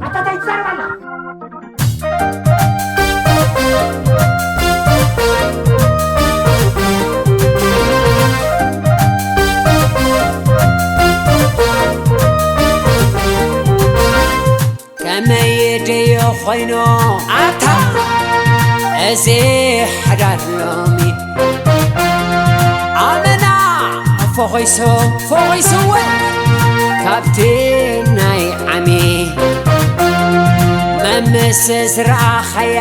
ኣታ እንታይ ትዛረብ ኣላ? ከመይ ደዮ ኾይኑ ኣታ እዚ ሓዳር ሎሚ ኣመና ፈኺሱ ፈኺሱ እውን ካብቲ ናይ ዓሚ መምስ ዝረኣኸያ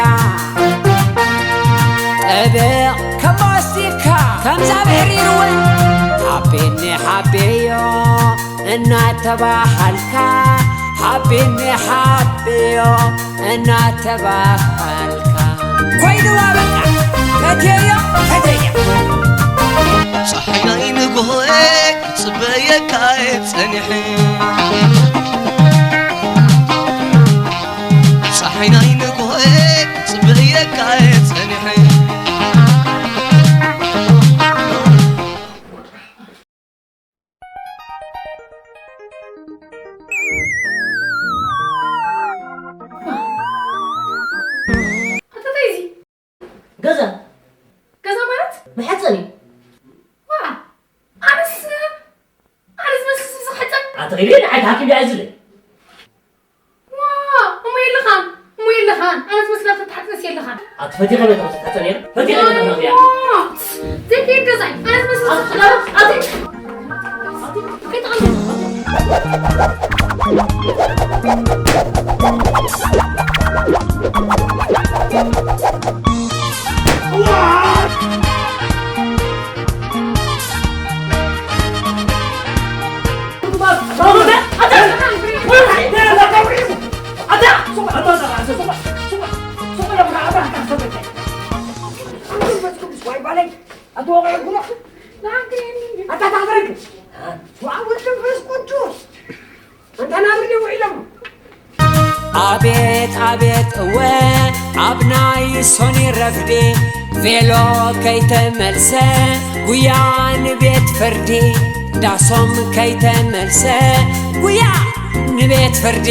ጠበቕ ከም ማስቲካ ከምዛ ብሕሪር እውን ሓቤኒ ሓቤዮ እናተባሃልካ ሓቤኒ ሓቤዮ እናተባሃልካ ኮይንዋ በቃ ፈትየዮ ፈትየ ጸሓይ ናይ ንግሆ ክጽበየካ እየ ጸኒሐ ጸሓይ ናይ ንግሆ ክጽበየካ እየ ጸኒሐ ኣታ እንታይ እዚ? ገዛ። ገዛ ማለት? መሐፀኒ። ዋ! ኣነስ ኣነ ዝመስል ሰብ ዝሕፀን? ኣትኺዲ ንዓይ ተሓኪም ድያ ዝለ? ዋ! እሞ የለኻን እሞ የለኻን ኣነ ዝመስላ ተትሓፅነስ የለኻን። ኣቲ ፈቲኻ መጣ ተትሓፀን የለ? ፈቲኻ መጣ ተትሓፀን የለ? ዋ! ዘይከይድ ገዛይ ኣነ ዝመስል ሰብ ዝሕፀን? ኣቤት ኣቤት እወ ኣብ ናይ ሶኒ ረፍዲ ቬሎ ከይተመልሰ ጉያ ንቤት ፍርዲ ዳሶም ከይተመልሰ ጉያ ንቤት ፍርዲ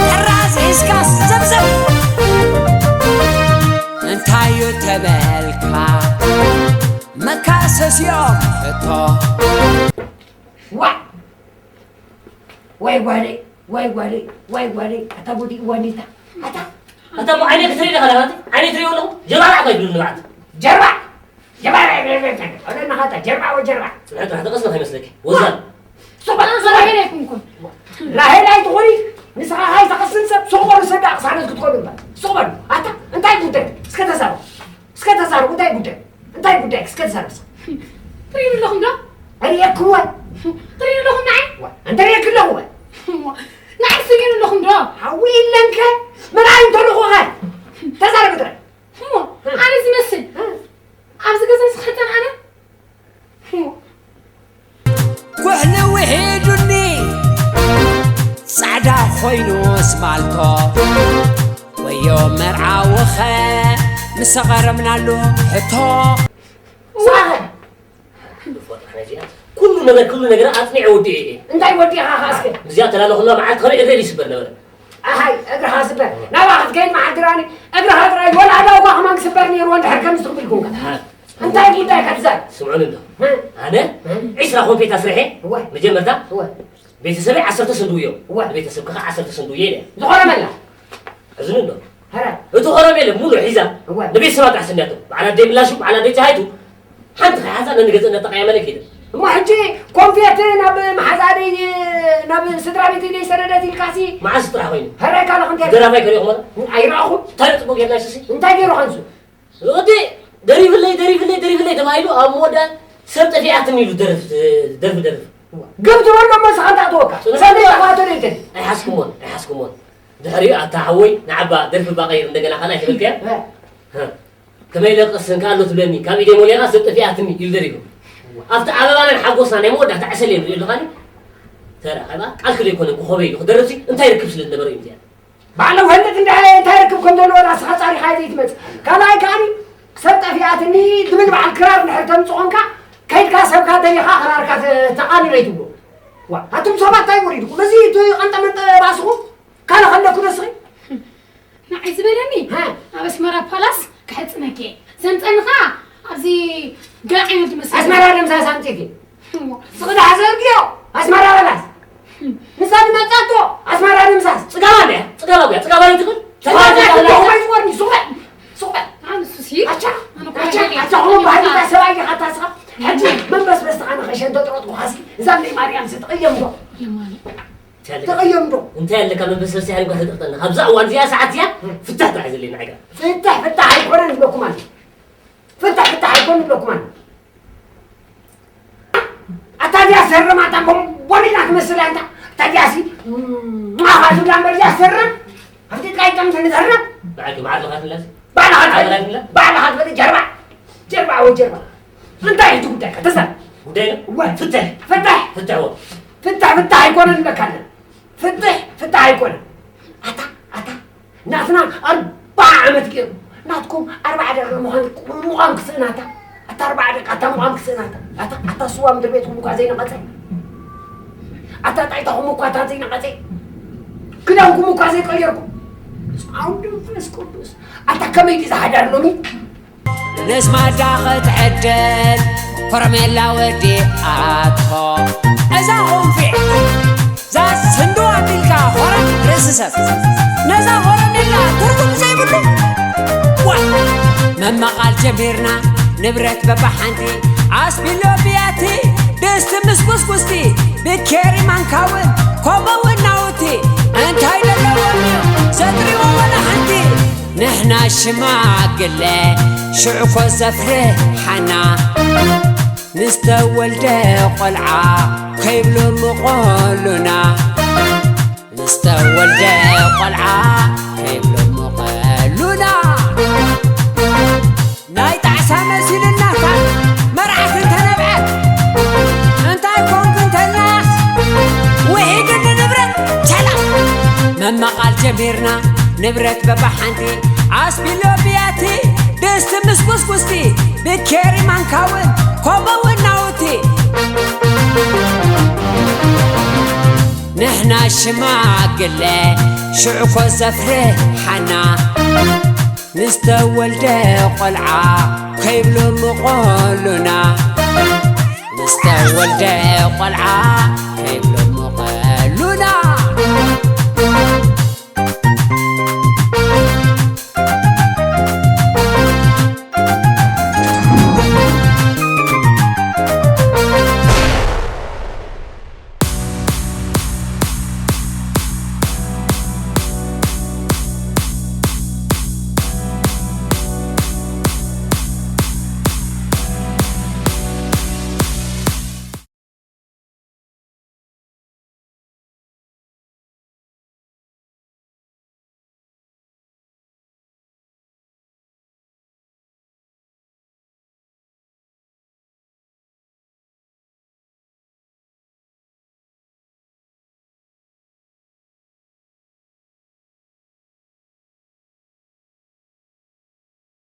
ጥራዝ ሒዝካ ዘብዘብ እንታዩ ተበልካ መካሰስዮም ሕቶ ዋይ ዋይ ጓለይ ዋይ ጓለይ ዋይ ጓለይ ኣታ ጉዲ እዋኒታ ኣታ ኣታ እሞ ዓይነይ ክትርኢ ዲኻ ናባቲ ዓይነይ ትርእዮ ኣለኹ ጀባራ እኳ ይብሉ ንባዕቲ ጀርባ ጀባራ ወለና ኻታ ጀርባ ወጀርባ ጽንሐት ራሕቲ ቀስና ከይመስለኪ ወዛን ሱባ ሱባ ሄደ ኣይኩንኩን ራሄል ኣይትኾኒ ንስኻ ሃይ ተኸስን ሰብ ሱቕ በሉ ሰብ ዳኣ ቅሳነት ክትኮኑ እምበር ሱቕ በሉ ኣታ እንታይ ጉዳይ እስከ ተዛረቡ እስከ ተዛረቡ እንታይ ጉዳይ እንታይ ጉዳይ እስከ ተዛረቡ እስከ ትርእዩ ኣለኹም ዶ ኣርእየክወ ትርእዩ ኣለኹም ንዓይ እንተ ርእየክ ኣለኹ ንዓይ ትርእዩ ኣለኹም ዶ ሓዊ ኢለንከ ምርኣይ እንተለኹኸ ተዛረቢ ጥራይ እሞ ኣነ ዝመስል ኣብዚ ገዛ ዝኽሕተን ኣነ ኩሕሊ ውሒዱኒ ጻዕዳ ኮይኑ ስማልቶ ወዮ መርዓውኸ ምስ ኣቐረብናሉ ሕቶ ኩሉ ነገር ኩሉ ነገር ኣጽኒዐ ወዲኤ እየ እንታይ ወዲኻ ኸዓ እስከ እዚኣ ተላለኹላ መዓልቲ ከመይ እግረይ ይስበር ነበረ ኣሃይ እግርኻ ስበር ናብኣ ክትከይድ መዓልቲ ራኒ እግርኻ ጥራይ ወላ ኣዳውካ ከማን ክስበር ነይርዎ እንድሕር ከምዚ ትኽብል ኮንካ እንታይ ጉዳይ ከትዛር ስምዑኒ እንዶ ኣነ ዒስራ ኮምፔት ኣስርሐ እወ መጀመርታ እወ ቤተሰበይ ዓሰርተ ሰንድው እዮም እወ ንቤተሰብካ ከዓ ዓሰርተ ሰንድው እየ ኢለ ዝኾነ መላ እዝኒ እንዶ ሕረ እቲ ኾረም የለ ሙሉእ ሒዛ እወ ንቤተሰባ ጥራሕ ሰንያቶ በዓል ኣደይ ምላሹ በዓል ኣደይ ፀሃይቱ ሓንቲ ከይሓዛ ነንገዘእ እናተቀያመለ ከይደ እሞ ሕጂ ኮንፌት ናብ መሓዛደይ ናብ ስድራ ቤት ኢለይ ሰደደት ኢልካሲ መዓስ ጥራሕ ኮይኑ ሕረ ካልእ ክንታይ ደራፋይ ከሪኹም ኣይረኣኹም እንታይ ፅቡቅ ጌርና ሽሲ እንታይ ገይሩ ከንሱ እቲ ደሪፍለይ ደሪፍለይ ደሪፍለይ ተባሂሉ ኣብ መወዳ ሰብ ጠፊኣትኒ ኢሉ ደርፍ ደርፍ ደርፍ ግብ ትበሎ እሞ ስኻ እንታይ ተወካ ሰብ ዘይጠፋቶ ደይትል ኣይሓስኩሞን ኣይሓስኩሞን ድሕሪኡ ኣታ ሓወይ ንዓባ ደርፊ ባቀይር እንደገና ካልኣይ ተበልከያ ከመይ ለቅስ እንካ ኣሎ ትብለኒ ካብ ኢደይ ሞሊኻ ሰብ ጠፊኣትኒ ኢሉ ደሪፉ ኣብቲ ኣበባናን ሓጎስና ናይ መወዳእታ ዕሰል እየ ንሪኦ ኣለኻኒ ተራ ከባ ቃልኪ ዘይኮነ ክኾበ ኢሉ ክደርፍሲ እንታይ ርክብ ስለ ዝነበረ እዩ እዚኣ ባዕሎም ፈልጥ እንዳ እንታይ ርክብ ከም ዘለዎ ራስኻ ጻሪኻ ዘይትመጽእ ካልኣይ ከኣኒ ሰብ ጠፊኣትኒ ዝብል በዓል ክራር እንድሕር ተምጽእ ኮንካ ከይድካ ሰብካ ደሊኻ ክራርካ ተቓንሎ ይትብሎ ዋ ኣቱም ሰባት እንታይ ወሪድኩም እዚ እቲ ቀንጠመንጠ ባስኹም እንታይ ኣለካ መበሰብሲ ሓይልካ ተጠቕጠና። ካብዛ እዋን እዚኣ ሰዓት እዚኣ ፍታሕ ጥራሕ ዘድልየና ዓይጋ። ፍታሕ ፍታሕ ኣይኮነን ዝብለኩም ኣሎ። ፍታሕ ፍታሕ ኣይኮነን ዝብለኩም ኣሎ። ኣታ እዚኣ ሰረም ኣታ ቦምቦሊና ትመስል ኣንታ። ኣታ እዚኣ ሲ ማኻ ዝብላ እምበር እዚኣ ሰረም። ኣብቲ ጥራይ ጠምተ ንዘረም። ብዓልኪ መዓር ለኻትላስ? ባዕልኻ ትፈልጥ። ዓብራትና? ባዕልኻ ትፈልጥ ጀርባ። ጀርባ ወይ ጀርባ። እንታይ እዩ እቲ ጉዳይካ? ተዛረብ። ጉዳይ ነው? እወ። ፍትሕ። ፍትሕ። ፍትሕ ወ። ፍትሕ ፍትሕ ኣይኮነን ንብለካ ኣለና። ፍትሕ ፍትሕ ኣይኮነን። ኣታ ኣታ ናትና ኣርባዓ ዓመት ገይሩ ናትኩም ኣርባዓ ደቂቕ ምዃን ምዃን ክስእናታ። ኣታ ኣርባዓ ደቂቕ ኣታ ምዃን ክስእናታ። ኣታ ኣታ ስዋ ምድሪ ቤትኩም እኳ ዘይነቐጸ። ኣታ ጣይታኹም እኳ እታ ዘይነቐጸ። ክዳንኩም እኳ ዘይቀየርኩም። በስመ ኣብ ወወልድ ወመንፈስ ቅዱስ። ኣታ ከመይ ድዩ ዝሓዳር ሎሚ? ነስማዳ ክትዕደል ኮረሜላ ወዲኣቶ። እዛ ቁንፊዕ ዛስ ህንዱ ኣቢልካ ኮረም ርእሲ ሰብ። ነዛ ኮረሜላ ትርጉም ዘይብሉ። ዋ! መመቓል ጀሚርና ንብረት በባሓንቲ ኣስቢሎ ብያቲ ድስቲ ምስ ጉስጉስቲ ብኬሪ ማንካውን ከምኡውን ናውቲ እንታይ ዘለዎም እዩ ዘጥሪዎ ወላ ሓንቲ። ንሕና ሽማግለ ሽዑ ኮ ዘፍርሓና፣ ምስ ተወልደ ቆልዓ ከይብሎ ምቐሉና፣ ምስ ተወልደ ቆልዓ ከይብሎ ምቐሉና። ናይ ጣዕሳ መሲሉናታ መርዓት እንተነብዐት፣ እንታይ ኮንክ እንተልናስ ውሒዱኒ ንብረት ቸላ። መመቓል ጀሚርና ንብረት በባሓንቲ ኣስቢሎ ብያቲ ድስቲ ምስ ጉስጉስቲ ብኬሪ ማንካውን ከምኡውን ናውቲ። ንሕና ሽማግለ ሽዑ ኮ ዘፍርሓና፣ ምስ ተወልደ ቆልዓ ከይብሎ ምቐሉና፣ ምስ ተወልደ ቆልዓ ከይብሎ